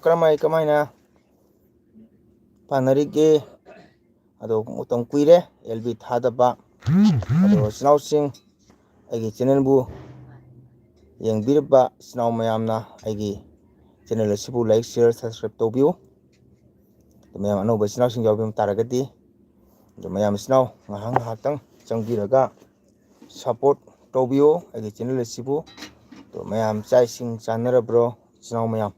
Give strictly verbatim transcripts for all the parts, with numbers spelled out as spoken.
ꯀꯔꯝꯍꯥꯏ ꯀꯃꯥꯏꯅ ꯄꯥꯟꯅꯔꯤꯒꯦ? ꯑꯗꯣ ꯃꯇꯝ ꯀꯨꯏꯔꯦ ꯑꯦꯜ ꯕꯤ ꯊꯥꯗꯕ꯫ ꯑꯗꯣ ꯏꯆꯤꯟ ꯏꯅꯥꯎꯁꯤꯡ, ꯑꯩꯒꯤ ꯆꯦꯅꯦꯜꯕꯨ ꯌꯦꯡꯕꯤꯔꯤꯕ ꯏꯆꯤꯟ ꯏꯅꯥꯎ ꯃꯌꯥꯝꯅ ꯑꯩꯒꯤ ꯆꯦꯅꯦꯜ ꯑꯁꯤꯕꯨ ꯂꯥꯏꯛ, ꯁꯤꯌꯔ, ꯁꯕꯁꯀ꯭ꯔꯥꯏꯕ ꯇꯧꯕꯤꯌꯨ꯫ ꯑꯗꯨ ꯃꯌꯥꯝ ꯑꯅꯧꯕ ꯏꯆꯤꯟ ꯏꯅꯥꯎꯁꯤꯡ ꯌꯥꯎꯕꯤꯕ ꯇꯥꯔꯒꯗꯤ, ꯑꯗꯨ ꯃꯌꯥꯝ ꯏꯆꯤꯟ ꯏꯅꯥꯎ ꯉꯥꯏꯍꯥꯛ ꯉꯥꯏꯍꯥꯛꯇꯪ ꯆꯪꯕꯤꯔꯒ ꯁꯞꯄꯣꯔꯠ ꯇꯧꯕꯤꯌꯨ ꯑꯩꯒꯤ ꯆꯦꯅꯦꯜ ꯑꯁꯤꯕꯨ꯫ ꯑꯗꯣ ꯃꯌꯥꯝ ꯆꯥꯛ ꯏꯁꯤꯡ ꯆꯥꯅꯔꯕ꯭ꯔꯣ, ꯏꯆꯤꯟ ꯏꯅꯥꯎ ꯃꯌꯥꯝ?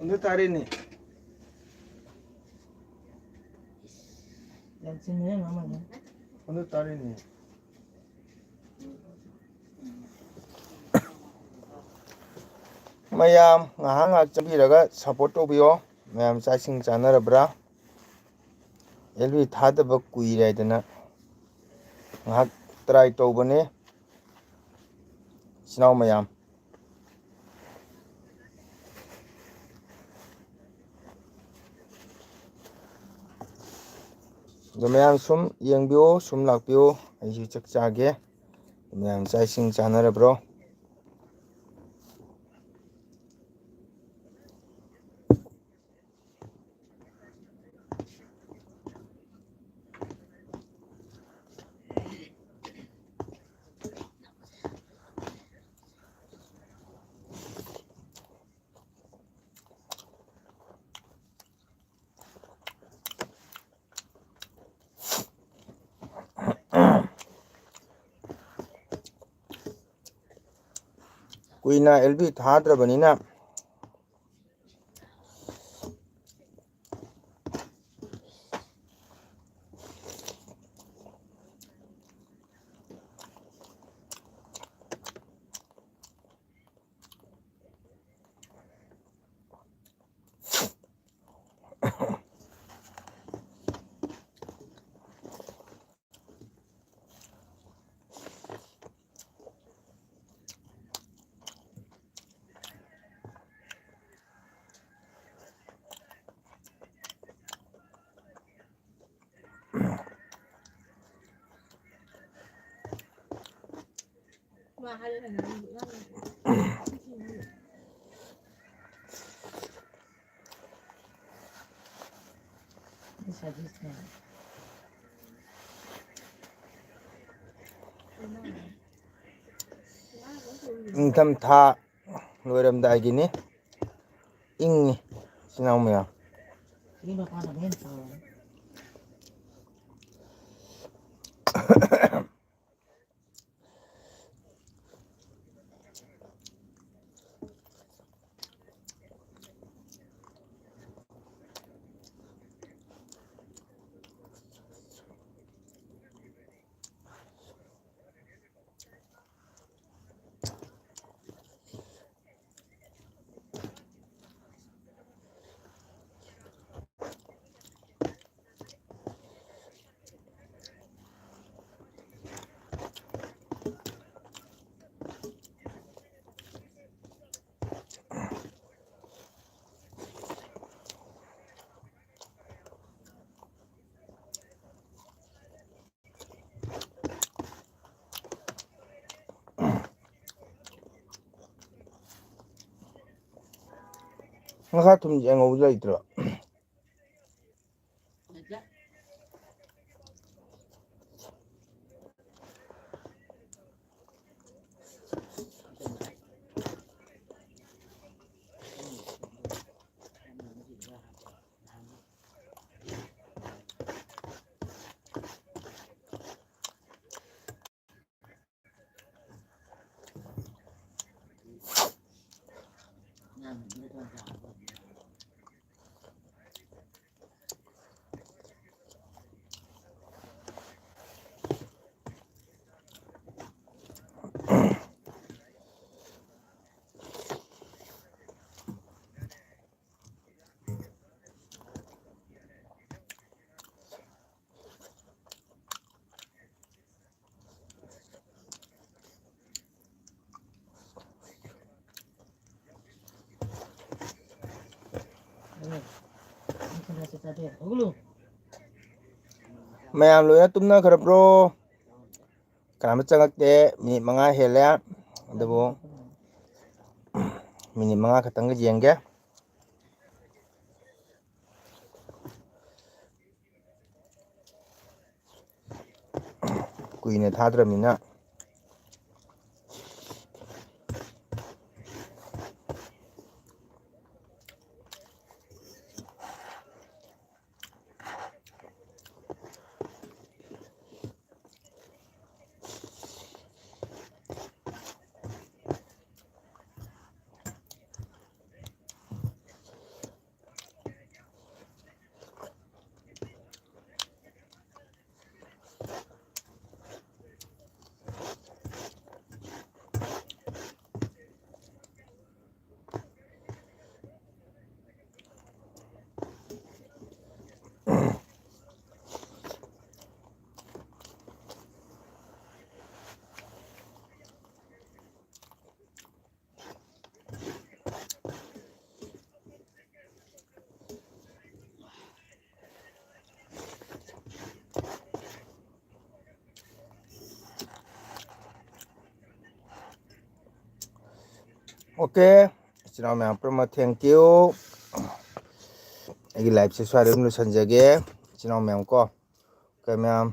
ꯑꯗꯨ ꯇꯥꯔꯦꯅꯦ꯫ ꯑꯗꯨ ꯇꯥꯔꯦꯅꯦ꯫ ꯃꯌꯥꯝ ꯉꯥꯏꯍꯥꯛ ꯉꯥꯏꯍꯥꯛ ꯆꯪꯕꯤꯔꯒ ꯁꯞꯄꯣꯔꯠ ꯇꯧꯕꯤꯌꯣ꯫ ꯃꯌꯥꯝ ꯆꯥꯛ ꯏꯁꯤꯡ ꯆꯥꯅꯔꯕ꯭ꯔꯥ? ꯑꯦꯜ ꯕꯤ ꯊꯥꯗꯕ ꯀꯨꯏꯔꯦ ꯍꯥꯏꯗꯅ ꯉꯥꯏꯍꯥꯛ ꯇ꯭ꯔꯥꯏ ꯇꯧꯕꯅꯦ, ꯏꯆꯤꯟ ꯏꯅꯥꯎ ꯃꯌꯥꯝ꯫ ꯑꯗꯣ ꯃꯌꯥꯝ ꯁꯨꯝ ꯌꯦꯡꯕꯤꯌꯣ, ꯁꯨꯝ ꯂꯥꯛꯄꯤꯌꯣ, ꯑꯩꯁꯨ ꯆꯥꯛ ꯆꯥꯒꯦ꯫ ꯃꯌꯥꯝ ꯆꯥꯛ ꯏꯁꯤꯡ ꯆꯥꯅꯔꯕ꯭ꯔꯣ? ꯀꯨꯏꯅ ꯑꯦꯜ ꯕꯤ ꯊꯥꯗ꯭ꯔꯕꯅꯤꯅ ꯅꯤꯡꯊꯝꯊꯥ ꯂꯣꯏꯔꯝꯗꯥꯏꯒꯤꯅꯤ꯫ ꯏꯪꯉꯤ, ꯏꯆꯤꯟ ꯏꯅꯥꯎ ꯃꯌꯥꯝ꯫ ꯉꯥꯈꯥ ꯊꯨꯝꯁꯦ ꯑꯉꯧꯕ ꯂꯩꯇ꯭ꯔꯣ? ꯃꯌꯥꯝ ꯂꯣꯏꯅ ꯇꯨꯝꯅꯈ꯭ꯔꯕ꯭ꯔꯣ? ꯀꯅꯥꯝꯇ ꯆꯪꯉꯛꯇꯦ꯫ ꯃꯤꯅꯤꯠ ꯃꯉꯥ ꯍꯦꯜꯂꯦ꯫ ꯑꯗꯨꯕꯨ ꯃꯤꯅꯤꯠ ꯃꯉꯥ ꯈꯛꯇꯪꯒ ꯌꯦꯡꯒꯦ꯫ ꯀꯨꯏꯅ ꯊꯥꯗ꯭ꯔꯕꯅꯤꯅ꯫ OK, ꯏꯆꯤꯟ ꯏꯅꯥꯎ ꯃꯌꯥꯝ ꯄꯨꯝꯅꯃꯛ, thank you꯫ ꯑꯩꯒꯤ liveꯁꯦ ꯁ꯭ꯋꯥꯏꯗ ꯑꯗꯨꯝ ꯂꯣꯏꯁꯤꯟꯖꯒꯦ, ꯏꯆꯤꯟ ꯏꯅꯥꯎ ꯃꯌꯥꯝ ꯀꯣ꯫ OK ꯃꯌꯥꯝ,